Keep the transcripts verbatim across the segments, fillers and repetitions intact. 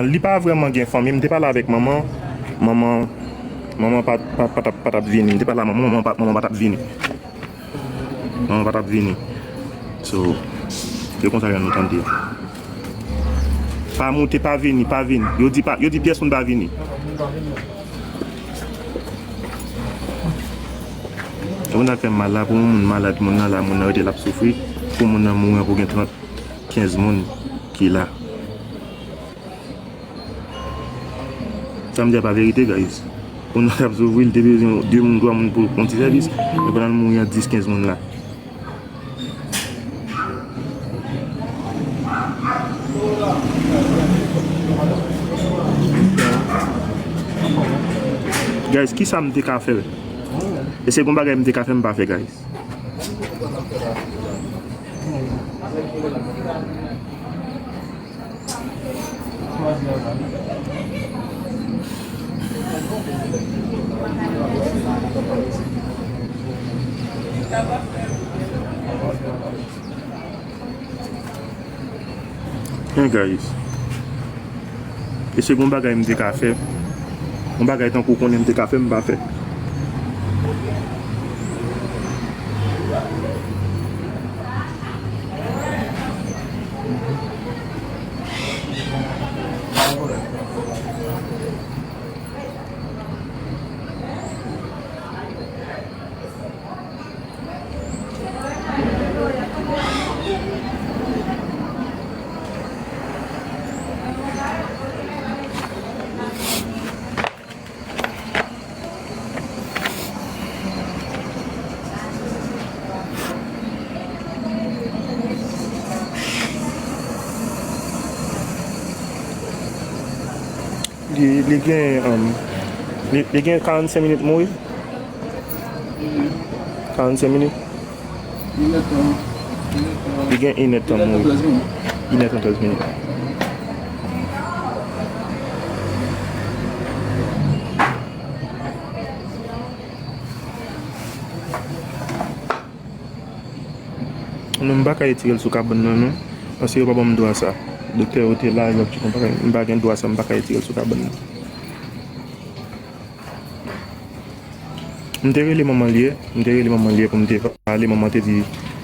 Li pa vrèman gen fanmi. M te pale avèk manman. Manman, manman pa, pa, pa t ap, pa t ap vini. M te pale a manman, manman pa, manman pa t ap vini. Manman pa t ap vini. So, se konsa yo nou tande. Pa moute, pa vini, pa vini. Yo di pa, yo di pyès moun pa vini. Ou konn sa k fè m mal la, pou yon moun malad, moun nan la, moun nan rete l ap soufri, pou moun nan mouri, pou gen trant, kenz moun ki la. Sa m di a pa verite, guys. Pou nou t ap soufri, li te bezwen de moun, twa moun pou yon ti sèvis. Men pandan l mouri an, dis, kenz moun la. Guys, ki sa m te ka fè? E se gon bagay m te ka fè, m pa fè, guys. Hey guys. E se gon bagay m te ka fè. Yon bagay tankou konnen m te ka fè, m pa fè. Li, li gen, um, li, li gen karannsenk minit mouri. Karannsenk minit. Li gen inèdtan mouri. Inèdtan trèz minit. Non, m pa ka retire l sou kabann nan, non. Paske yo pa ban m dwa sa. Doktè yo te la, yo ap di m pa ka, m pa gen dwa sa, m pa ka retire l sou kabann nan. M te rele manman l yè, m te rele manman l yè pou m te pale, manman te di,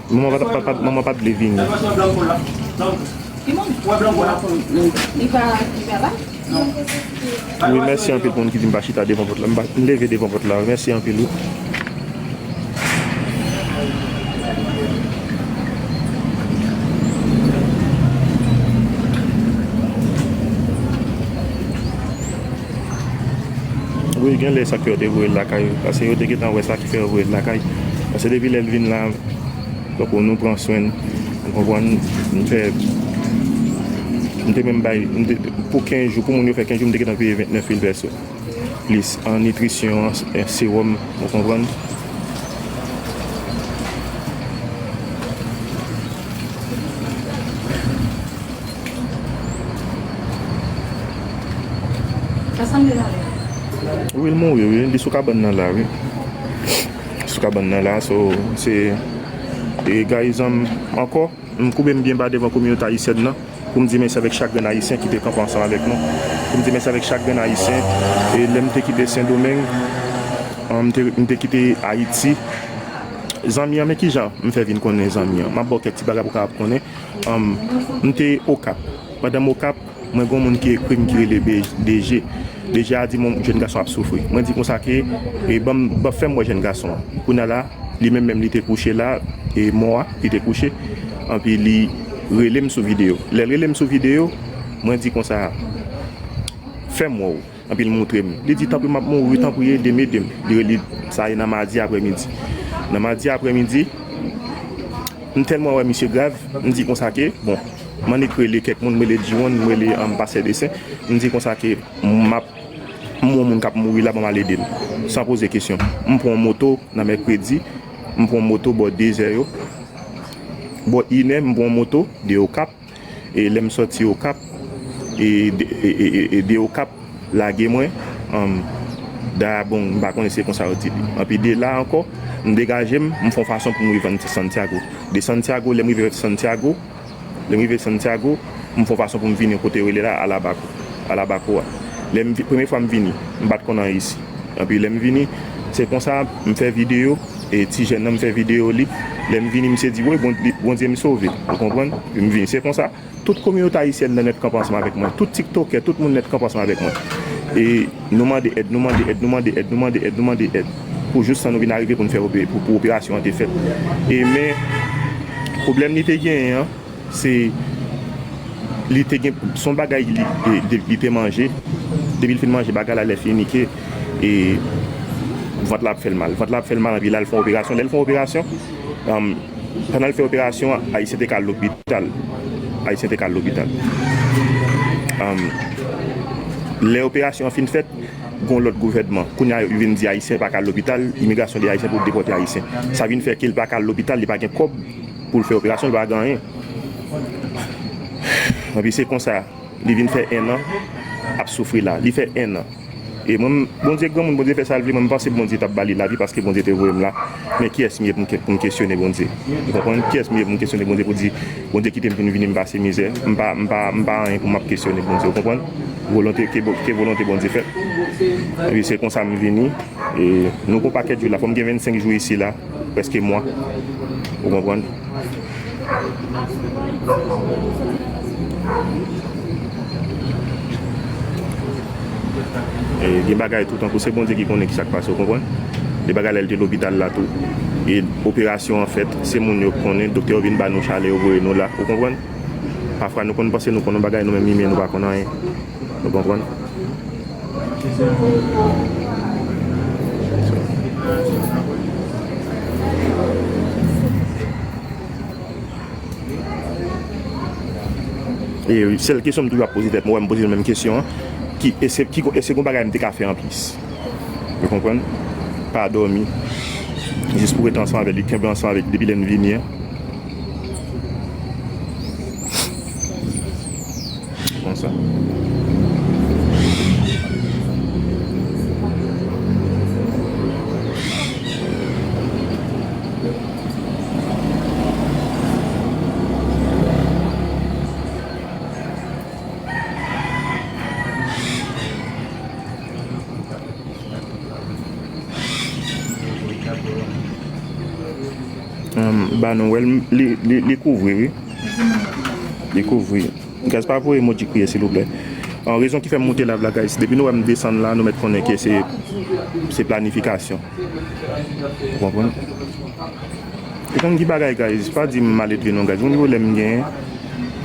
manman pa, pa, pa, manman pa t vle vini. Li pa, li pa la? Wi, mèsi anpil pou moun ki di m pa chita devan pòt la. M pa, m leve devan pòt la. Mèsi anpil, wi. Wi, gen lè sa k fè yo te voye l lakay, paske yo te gentan wè sa ki fè yo voye l lakay. Paske depi lè l vin la, tankou nou pran swen l, ou konprann, m fè, m te menm bay, m te, pou kenz jou, pou moun yo fè kenz jou, m te gentan peye ventnèf mil pèso. Plis an nitrisyon, an, an sewòm, ou konprann? Wi, l mouri, wi. Li sou kabann nan la, wi. Sou kabann nan la, so, se, e, guys, um, ankò, m koube m byen ba devan kominote ayisyèn nan, pou m di mèsi avèk chak grenn ayisyen ki te kanpe ansanm avèk nou. Pou m di mèsi avèk chak grenn ayisyen. E lè m te kite Sendomeng, um, m te, m te kite Ayiti. Zanmi an, men kijan m fè vin konnen zanmi an? M ap ba w kèk ti bagay pou w kapab konnen. Um, m te Okap. Pandan m Okap, mwen gen yon moun ki ekri m ki rele B-, D G. D G a di m yon jèn gason ap soufri. Mwen di konsa ke, e, ban m, ban fè m wè jèn gason an. Kounye a la, li menm menm li te kouche la, e mò a, li te kouche. Anpi li rele m sou videyo. Lè l rele m sou videyo, mwen di konsa, fè m wè w. Anpi l montre m. Li di, tanpri, m ap mouri, tanpri, ede m, ede m. Li rele, sa ye nan madi aprèmidi. Nan madi aprèmidi, m tèlman wè misye grav, m di konsa ke, bon, m annik rele kèk moun, m rele Jiwon, m rele, um, pastè Desen, m di konsa ke m ap, m wè yon moun k ap mouri la, ban m al ede l. San poze kesyon. M pran yon moto nan mèkredi, m pran yon moto bò de zè yo, bò inè, m pran yon moto de Okap, e lè m sòti Okap, e de, e, e, e, e de Okap, lage mwen, um, Dayabong, m pa konnen se konsa yo di li. Anpi de la ankò, m degaje m, m fè yon fason pou m rive an Santiago. De Santiago, lè m rive Santiago, lè m rive Santiago, m fè yon fason pou m vini kote yo rele la, Alabaco. Alabako a. Lè m vi- premye fwa m vini, m pa t konn anyen isi. Epi lè m vini, se konsa m fè videyo, e ti jèn nan m fè videyo li. Lè m vini, misye di, "Woy, Bon- Bondye m sove." Ou konprann? M vini. Se konsa, tout kominote ayisyèn nan nèt kanpe ansanm avèk mwen. Tout tiktokè, tout moun nèt kanpe ansanm avèk mwen. E nou mande èd, nou mande èd, nou mande èd, nou mande èd, nou mande èd. Pou jis tan nou vin arive pou n fè ope- pou, pou operasyon an te fèt. E men, pwoblèm li te genyen an, se li te gen, se yon bagay li, li, li te manje. Depi l fin manje bagay la, lè fini ke, e, vant la ap fè l mal. Vant la ap fè l mal, anpi l al fè yon operasyon. Lè l fè yon operasyon, um, pandan l fè operasyon an, Ayisyen te ka al lopital. Ayisyen te ka al lopital. Um, lè operasyon an fin fèt, gon lòt gouvènman. Kounye a, yo vin di Ayisyen pa ka al lopital, imigrasyon di Ayisyen pou depòte Ayisyen. Sa vin fè ke l pa ka al lopital, li pa gen kòb pou l fè operasyon, li pa gen anyen. Epi se konsa, li vin fè en an ap soufri la. Li fè en an. E mwen, Bondye granmoun, Bondye fè sa l vle, mwen, m panse Bondye t ap ba li lavi paske Bondye te voye m la. Men kiyès m ye pou m ke- pou m kesyone Bondye? Ou konprann? Kiyès m ye pou m kesyone Bondye pou di, "Bondye kite m vin vini, m pase mizè"? M pa, m pa, m pa anyen pou m ap kesyone Bondye, ou konprann? Volonte, ke, ke volonte Bondye fèt. Epi se konsa m vini. E nou gon pakèt jou la, fò m gen vennsenk jou isi la, prèske mwa. Ou konprann? E gen bagay tou, tankou se Bondye ki konnen ki sa k pase, ou konprann? Gen bagay lè l te lopital la tou. E operasyon an fèt, se moun yo k konnen, doktè yo vin ba nou chalè, yo voye nou la, ou konprann? Pafwa nou konn panse nou konn yon bagay, nou menm imen, nou pa konn anyen. Ou konprann? E sèl kesyon m toujou ap poze tèt mwen, wè m poze l menm kesyon an, ki, èske, ki, èske gon bagay m te ka fè anplis? Ou konprann? Pa dòmi. Jis pou rete ansanm avè li, kenbe ansanm avè li depi lè n vini an. Konsa. Ba nou wè l, li, li, li kouvri, wi. Li kouvri. Guys, pa voye emoji kriye, silvouplè. An, rezon ki fè m moute live la, guys, depi nou wè m desann la, nou mèt konnen ke se, se planifikasyon. Ou konprann? E konn ki bagay, guys, pa di m maledve non, guys. Gon pwoblèm m genyen.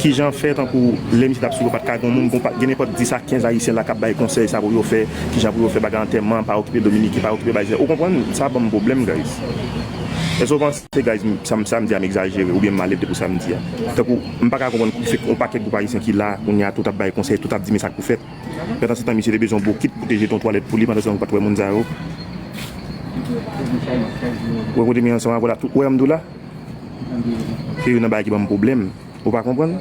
Kijan fè tankou lè misye t ap sou yo pa t ka gen moun, gon pa, gen nenpòt dis a kenz Ayisyen la k ap bay konsèy sa pou yo fè, kijan pou yo fè bagay antèman, pa okipe Dominiken, pa okipe bagay sa. Ou konprann? Sa ban m pwoblèm, guys. Èske w panse, guys, m- sa m- sa m di a m egzajere oubyen m maledve pou sa m di a? Tankou, m pa ka konprann, fèk yon pakèt gwoup ayisyen ki la, kounye a tout ap bay konsèy, tout ap di men sa k pou fèt. Pandan se tan, misye te bezwen yon bokit pou te jete yon twalèt pou li, pandan se tan ou pa t wè moun sa yo. Ou wè kote m ye ansanm avè w la, tout, ou wè m di w la? Se youn nan bagay ki ban m pwoblèm. Ou pa konprann?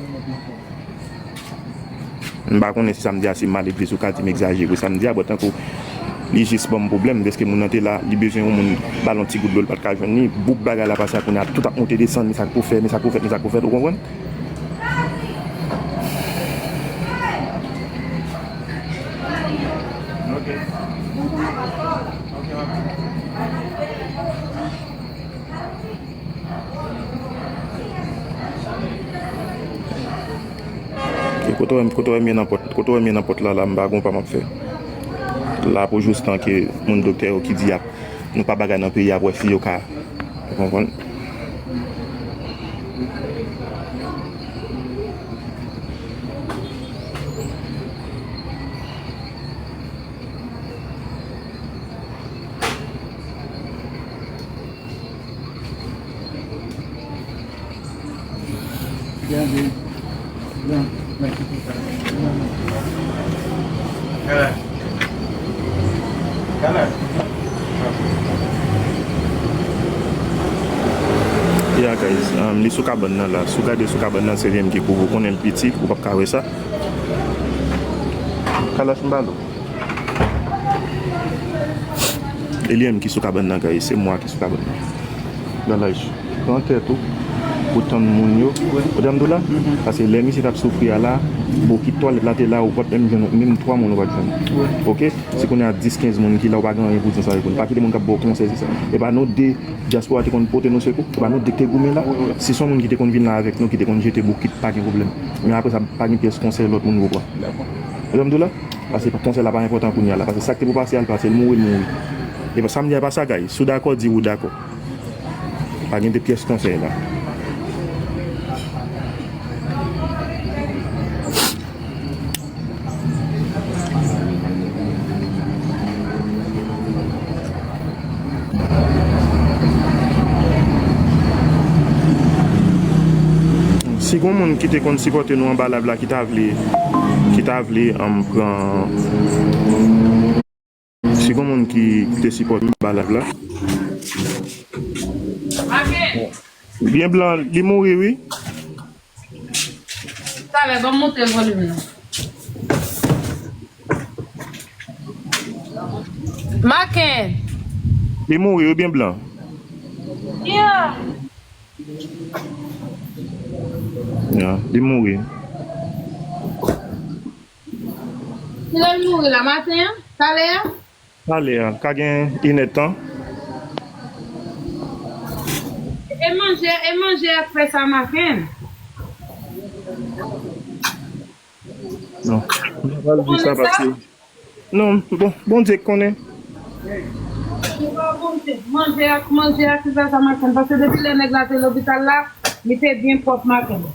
M pa konnen si sa m di a se maledve, si w ka di m egzajere sa m di a, but tankou li jis ban m pwoblèm, dèske moun nan te la, li bezwen yon moun ba l yon ti gout dlo, l pa t ka jwenn li, boup bagay la pase a kounye a, tout ap monte desann, men sa k pou fè, men sa k pou fèt, men sa k pou fèt, ou konprann? E kote w wè m, kote w wè m ye nan pòt, kote w wè m ye nan pòt la, la, m pa gon pa m ap fè. La pou jis tan ke moun doktè yo ki di y ap, nou pa bagay nan peyi a, pou wè si yo ka, ou konprann? Yeah, guys, um, li sou kabann nan la. Si w gade sou kabann nan, se li menm ki kouvri. Ou konnen l piti, ou p ap ka wè sa. Kalash m ba l ou. E li menm ki sou kabann nan, guys, se mwa ki sou kabann nan. Kalash, pran tèt ou pou tann moun yo. Ou tande m di w la? Paske lè misye t ap soufri a la, Bokit twalèt la te la, ou pa t menm jwenn, menm twa moun ou pa t jwenn. Ok? Se kounye a dis, kenz moun ki la, ou pa gen anyen pou di ansanm avèk moun. Pa kite moun k ap ba w konsèy, se sa. E pa nou de dyaspora te konn pote nou sekou? E pa nou de k te goumen la? Si se yon moun ki te konn vin la avèk nou, ki te konn jete bokit, pa gen pwoblèm. Men apre sa, pa gen pyès konsèy lòt moun pou pran. Ou konprann m di w la? Paske konsèy la pa enpòtan kounye a la. Paske sa k te pou pase a, l pase, l mouri, l mouri. E pa sa m di a pa sa, guys. Si w dakò, di ou dakò. Pa gen de pyès konsèy la. Si gon moun ki te konn sipòte nou anba live la, ki ta vle, ki ta vle, um, pran, si gon moun ki, ki te sipòte nou anba live la. Byen blan, li mouri, wi. Talè, ban m monte volim nan. Maken! Li mouri, wi, byen blan. Yeah. Ya, li mouri. Kilè l mouri la, maten an? Talè a? Talè a, ka gen inèdtan. E manje, e manje a k fè sa, Maken? Non, m pa pral di sa paske, non, bon, Bondye k konnen. Manje ak, manje ak ki fè sa, Maken, paske depi lè nèg la te lopital la, li te byen pwòp, Maken.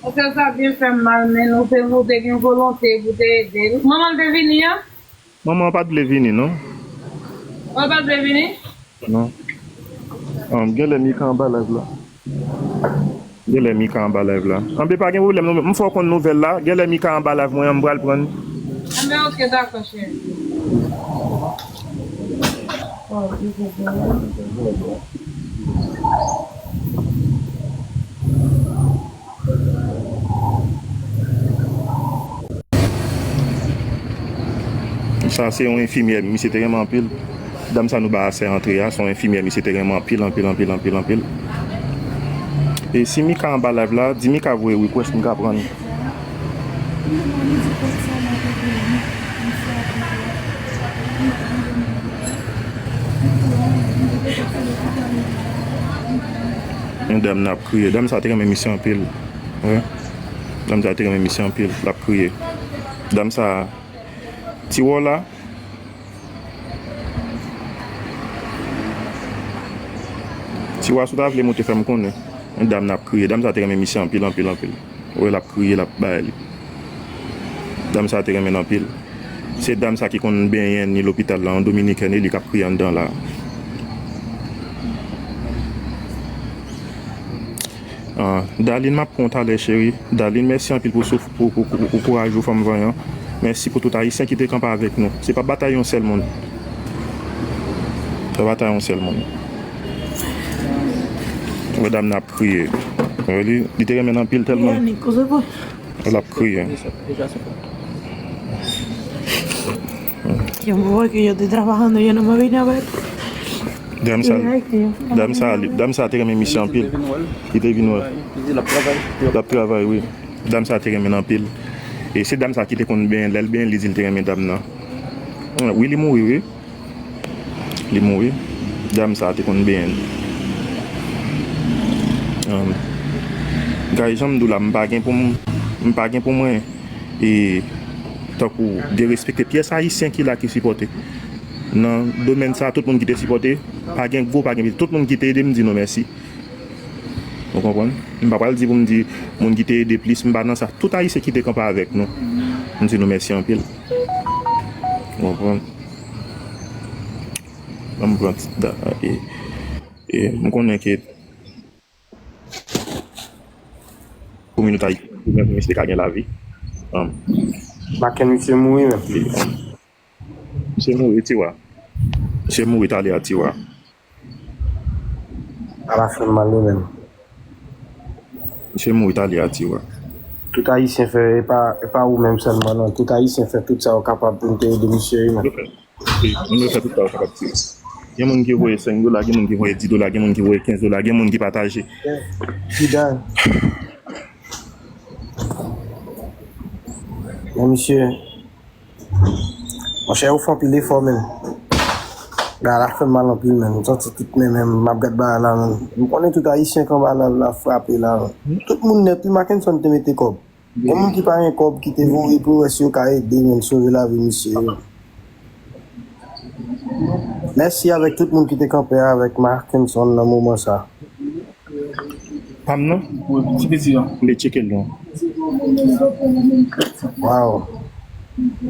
Paske sa byen fè m mal, men nou te, nou te gen volonte pou te ede l. Manman l te vini an? Manman an pa t vle vini, non. Manman pa t vle vini? Non. Um, genlè Mika anba live la. Genlè Mika anba live la. Anben, pa gen pwoblèm, non. M fè w konn nouvèl la. Genlè Mika anba live mwen an, m pral pran l. Anben, ok, dakò, cheri. Sa se yon enfimyè, misye te renmen anpil. Dam sa nou ba asè antre a, se yon enfimyè, misye te renmen anpil, anpil, anpil, anpil, anpil. E si Mika anba live la, di Mika voye request, m ka pran l. Yon dam nan ap kriye. Dam sa te renmen misye anpil. Wi. Dam sa te renmen misye anpil. L ap kriye. Dam sa, Tiwò la. Tiwa, si w ta vle monte, fè m konnen. Yon dam nan ap kriye. Dam sa te renmen misye anpil, anpil, anpil. Ou wè l ap kriye, l ap bay li. Dam sa te renmen l anpil. Se dam sa ki konn benyen ni lopital la, yon dominikèn, e li k ap kriye anndan la. Ah, Darline, m ap pran w talè, cheri. Darline, mèsi anpil pou souf, pou, pou, pou, pou kouraj ou, fanm vanyan. Mèsi pou tout Ayisyen ki te kanpe avèk nou. Se pa batay yon sèl moun. Se pa batay yon sèl moun. Medam nan ap kriye. Wè li, li te renmen l anpil tèlman. Yannick, koze pou. L ap kriye. Yo, mwen wè ke yo te travay ann, yo nan mwen vini avèk. Dam sa, dam sa, li, dam sa te renmen misye anpil. Li te vin wè. L ap travay, wi. Dam sa te renmen l anpil. E se dam sa ki te konn benyen, lè l benyen, li di l te renmen dam nan. Wi, li mouri, wi. Li mouri. Dam sa te konn benyen l. Um, guys, jan m di w la, m pa gen pou m, m pa gen pou mwen, e, tankou, derespekte pyès Ayisyen ki la ki sipòte. Nan domèn sa, tout moun ki te sipòte, pa gen gwo, pa gen piti. Tout moun ki te ede, m di nou mèsi. Ou konprann? M pa pral di pou m di moun ki te ede plis, m pa nan sa. Tout Ayisyen ki te kanpe avèk nou, m di nou mèsi anpil. Ou konprann? Ban m pran ti da, e, e, m konnen ke pou minit Ayiti, pou menm misye ka gen lavi. Um, Maken, misye mouri menm. Misye mouri, Tiwa. Misye mouri talè a, Tiwa. Ala fè m mal li menm. Misye mouri talè a, Tiwa. Tout Ayisyen fè, e pa, e pa ou menm sèlman, non. Tout Ayisyen fè tout sa yo kapab pou n te ede misye, wi, menm. Moun yo fè tout sa yo kapab, Tiwa. Gen moun ki voye senk dola, gen moun ki voye dis dola, gen moun ki voye kenz dola, gen moun ki pataje. Ki dan. Men misye, monchè, ou fè anpil efò, men. Bagay la fè m mal anpil, men. M santi tout men, men m ap gad bagay la, men. M konnen tout Ayisyen k anba live la frape la, men. Tout moun nèt, wi, Mackenson te mete kòb. Yon moun ki pa gen kòb ki te voye pou wè si yo ka ede, men, sove lavi misye yo. Mèsi avèk tout moun ki te kanpe avèk Mackenson nan moman sa. Pa m nan? Wi, ti piti an. M te tcheke l non. Waw.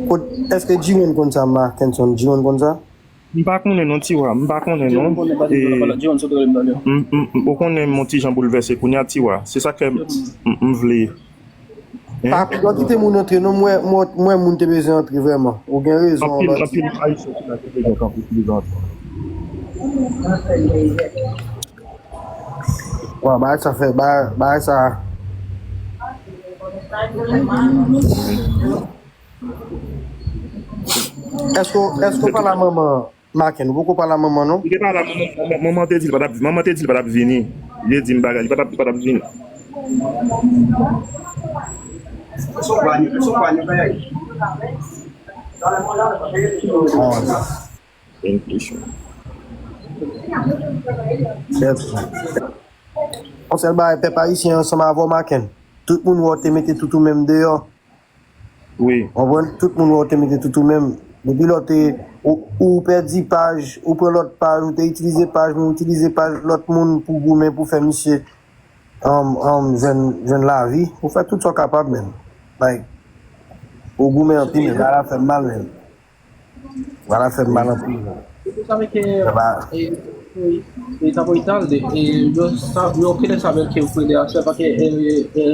Kot, èske Jiwon konn sa, Mackenson? Jiwon konn sa? M pa konnen non, Tiwa. M pa konnen non. Jiwon konnen pa di dola pala. Jiwon sot rele m talè. M, m, m, ou konnen m on ti jan boulvèse kounye a, Tiwa. Se sa k fè m, m, m vle. Hein? Papi, w kite moun antre non, mwen, mwen, mwen moun te bezwen antre vrèman. Ou gen rezon. Anpil, anpil Ayisyen ki la te bezwen kanpe, ki bezwen antre. Wa, bagay sa fè, bagay, bagay sa. Èske, èske w pale a manman Maken, ou poko pale a manman non? Li te pale a manman, manman, manman te di l pa t ap, manman te di l pa t ap vini. Li te di m bagay, li pa t ap, li pa t ap vini. Yon kesyon. Sèl, yon sèl bagay, pèp ayisyen ansanm avè w, Maken. Tout moun wè w te mete tout ou menm deyò. Wi. Konprann? Tout moun wè w te mete tout ou menm. Depi lè w te, ou, ou pèdi paj, ou pran lòt paj, ou te itilize paj, men ou itilize paj lòt moun pou goumen, pou fè misye, um, um, jwenn, jwenn lavi. Ou fè tout sa w kapab, men. Like, ou goumen anpil, men bagay la fè m mal, men. Bagay la fè m mal anpil, men. Ou sav ke, e, e, e, e, yo sa, yo kite sa ke Frede a fè, paske, e, e, e,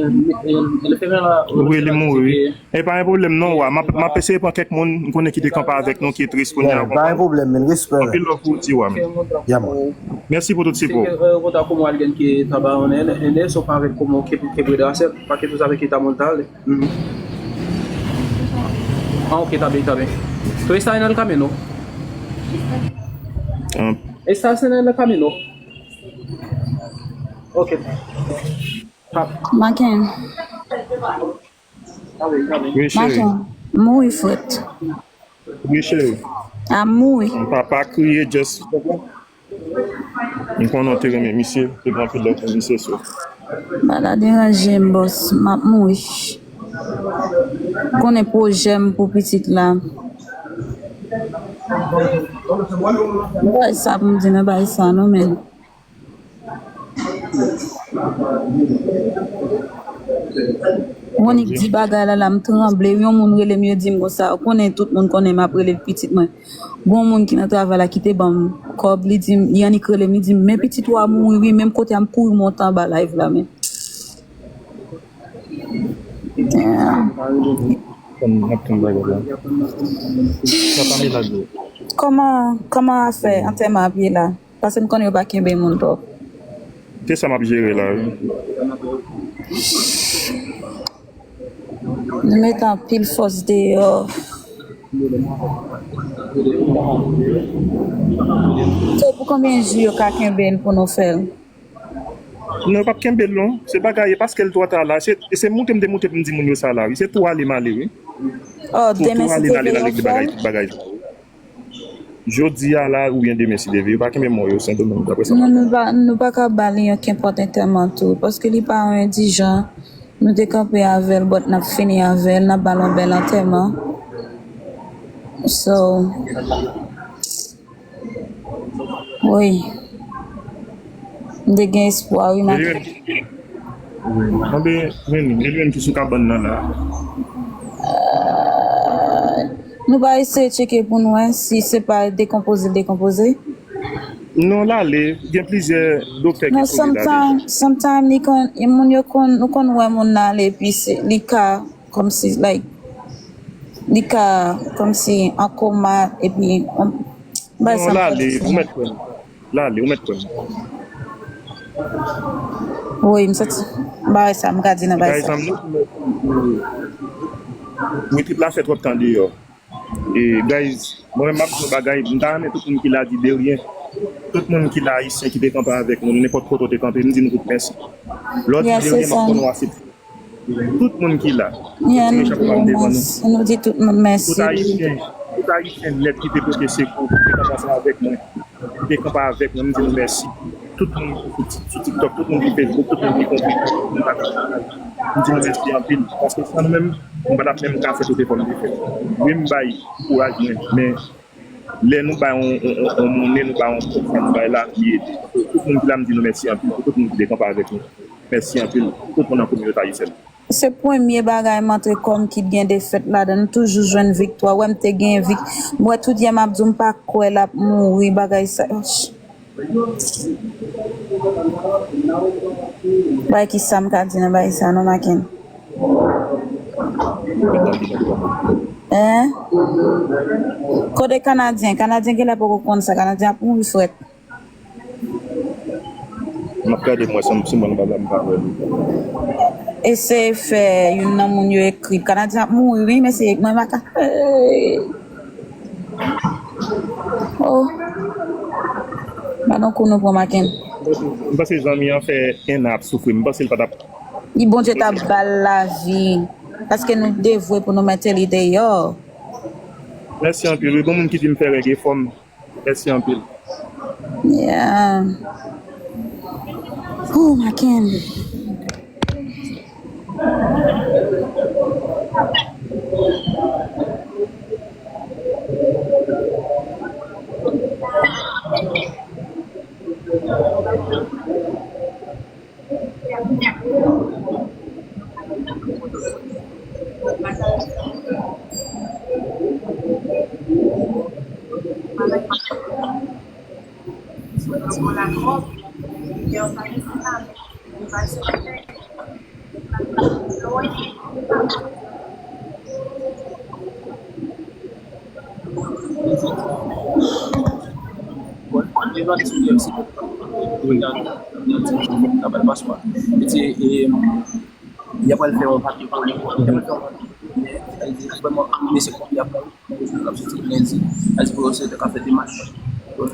e, le fè la, wi, li mouri, wi. E pa gen pwoblèm non, wa. M ap, m ap eseye pran kèk moun m konnen ki te kanpe avèk nou, ki tris kounye a, w konprann? Pa gen pwoblèm, men, respè. Anpil love pou ou, Tiwa, men. Yeah, man. Mèsi pou tout sipò. Kontak pou mwen, gen ki ta ba yon ede, so pa avèk koman ke, ke Frede a fè, paske tou sav ki ta montal. Mhm. Ah, ok, está bem, está bem. Tú estás en el camino. Ah. Estás en el camino. Ok. Tá. Maken. Está bem, está bem. Wi, cheri. Maken, mouri frèt. Wi, cheri. A mouri. Papa kriye, just. M konnen w te renmen misye, te gen anpil love pou misye, so. Bagay la deranje m, bòs, m ap mouri. Konnen pwojè m pou pitit la. Bagay sa pou m di nan bagay sa non, men. Monik di bagay la, la m tranble. Yon moun rele m, yo di m konsa, ou konnen tout moun konnen m ap rele pitit mwen. Gon moun ki nan travay la ki te ban m kòb, li di m, li annik rele m, li di m, men pitit ou a mouri wi, menm kote a m kouri monte anba live la, men. Damn. Kòman, kòman afè antèman ap ye la? Paske m konnen yo pa kenbe moun twòp. Se sa m ap jere la, wi. Nou met anpil fòs deyò. So, pou konbyen jou yo ka kenbe l pou nou fè l? Non, yo p ap kenbe l, non. Se bagay, e paske l twò ta la. Se, se moute m te moute pou m di moun yo sa la, wi. Se tou ale m ale, wi. Oh, demen si Dye vle, yo fè l. Bagay, tout bagay sa, wi. Jodi a la oubyen demen si Dye vle, yo pa kenbe mò yo Sendomeng, daprè sa m aprann. Nou, nou pa, nou pa ka ba li yon kenpòt antèman tou, paske li pa yon endijan. Nou te kanpe avè l, but n ap fini avè l, n ap ba l yon bèl antèman. So, wi. M te gen espwa, wi, Maken. Wi. Anben, men, men li menm ki sou kabann nan la. Euh, nou pa eseye tcheke pou n wè si se pa dekonpoze l dekonpoze? Non, l ale. Gen plizyè doktè ki sou li l ale. Non, sometime, sometime li konn, moun yo konn, nou konn wè moun nan ale, epi se, li ka, kòmsi, like, li ka, kòmsi, an koma, epi, yon, bagay sa m konn di. Non, l ale, ou mèt kwè m. L ale, ou mèt kwè m. Wi, m santi bagay sa, m ka di nan bagay sa. Wi, trip la fè twòp tan deyò. E, guys, mwen menm m ap di yon bagay, m ta renmen tout moun ki la di de rien. Tout moun ki la, Ayisyen ki te kanpe avèk nou, nenpòt kote w te kanpe, m di nou tout mèsi. Lòt videyo, m ap konn w asepte. Tout moun ki la, tout ti mechan k pa m devan nou. Nou di tout moun mèsi. Tout Ayisyen, tout Ayisyen nèt ki te pote sekou, ki te kanpe ansanm avèk mwen, ki te kanpe avèk mwen, m di nou mèsi. Tout moun ki sou Tik- sou TikTok, tout moun ki Facebook, tout moun ki konprann, tout moun k ap travay. M di nou mèsi anpil. Paske san nou menm, m pa t ap menm ka fè tout efò m te fè. Wi, m bay kouraj mwen, men lè nou bay yon, yon, yon, yon monnen, nou bay yon kòb, sa nou bay la, li ede. Tout moun ki la, m di nou mèsi anpil. Pou tout moun ki te kanpe avèk nou, mèsi anpil. Tout moun nan kominote ayisyèn. Se premye bagay m antre kòm ki t gen defèt ladan l. M toujou jwenn viktwa. Wè m te gen vik-, m wè tout yè m ap di w m pa kwè l ap mouri, bagay sa. Bay kisa m ka di nan bay sa non, Maken? Hein? Kote Kanadyen? Kanadyen genlè poko konn sa. Kanadyen ap mouri frèt. M ap gade mwen, si m, si mwen pa la, m pa wè li. Eseye fè youn nan moun yo ekri. Kanadyen ap mouri, wi, mesye, mwen pa ka. Oh. Ba nou kou nou pran Maken. M panse zanmi an fè en an ap soufri. M panse l pa t ap. Li Bondye t ap ba l lavi. Paske nou devwe pou nou mete li deyò. Mèsi anpil. Wi, gon moun ki di m fè règ e fò m. Mèsi anpil. Yeah. Oh, Maken.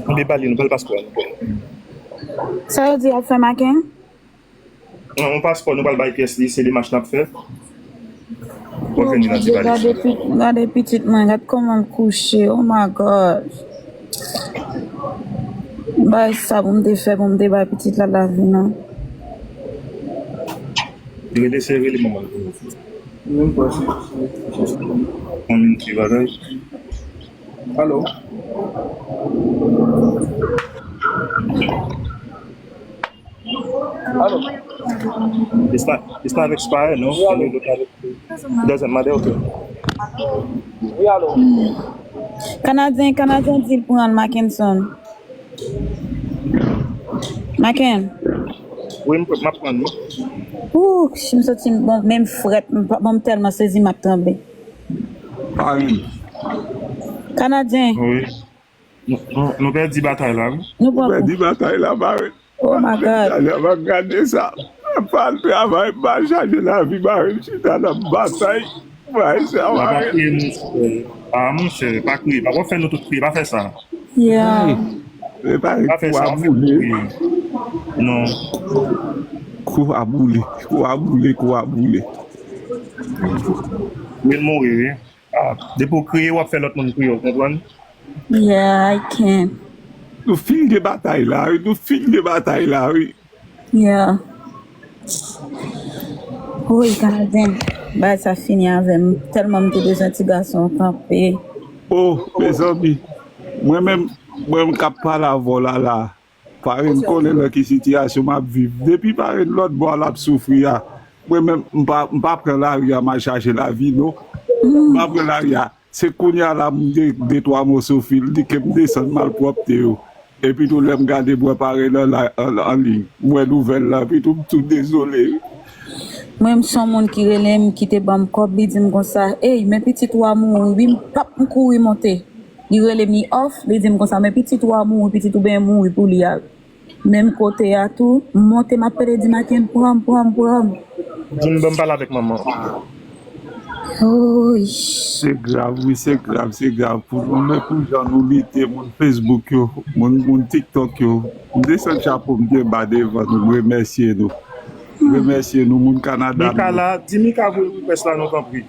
Konbyen bali nou pral paspò a nou? Sa yo di y ap fè Maken? Non, yon paspò nou pral bay pyès li, se demach n ap fè. Pou vini nan ti valiz. Gade pit-, gade pitit mwen, gad kòman l kouche. Oh my God. Bay sa pou m te fè, pou m te bay pitit la lavi, non. Rele, se rele manman l. Yon minit, ti bagay. Alo? Alo? It's not, it's not expired, no? Wi, alo. Doesn't matter, okay. Wi, alo. Kanadyen, Kanadyen di l pran l, Mackenson. Maken. Wi, m, m ap pran l, wi. Ouh, si m santi m bon, menm frèt, m pa, bon, m tèlman sezi, m ap tranble. Parenn. Kanadyen. Wi. Nou, nou, nou pèdi batay la, wi. Nou pèdi batay la, parenn. Oh my God. Talè m ap gade sa. M ap al travay, m al chache lavi, parenn, chita n ap batay. Bay sa, pa kriye, monchè. Ah, monchè, pa kriye. Pa, w ap fè nou tout kriye, pa fè sa. Yeah. E pa kou a boule. Non. Kou a boule, kou a boule, kou a boule. Wi, l mouri, wi. Ah, depi w kriye, w ap fè lòt moun kriye, w konprann? Yeah, I can. Nou fin gen batay la, wi. Nou fin gen batay la, wi. Yeah. Woy, Kanadyen, bagay sa fini avè m. Tèlman m te bezwen ti gason an kanpe. Oh, mezanmi. Mwen menm, mwen menm k ap pale avè w la, la. Parenn konnen nan ki sitiyasyon m ap viv. Depi parenn lòt bò a l ap soufri a, mwen menm, m pa, m pa pran lari a m al chache lavi, non. M pa pran lari a. Se kounye a la m gen de twa moso fil, di ke m desann malpwòpte yo. Epi tou lè m gade m wè parenn nan la, an, an liy, m wè nouvèl la, epi tou m tou dezole. Mwen, m son moun ki rele m, ki te ban m kòb, li di m konsa, ey, men pitit ou a mouri, wi, m pap, m kouri monte. Li rele m, li off, li di m konsa, men pitit ou a mouri, pitit ou byen mouri pou li a. Menm kote a tou, m monte, m ap pede di Maken, pran m, pran m, pran m. Vin ban m pale avèk manman. Oy. Se grav, wi, se grav, se grav pou nou. Men pou jan nou lite, moun Facebook yo, moun, moun TikTok yo, m desann chapo m byen ba devan nou, m remèsye nou. M remèsye nou, moun Kanada. Mika la, di Mika voye request la non, tanpri.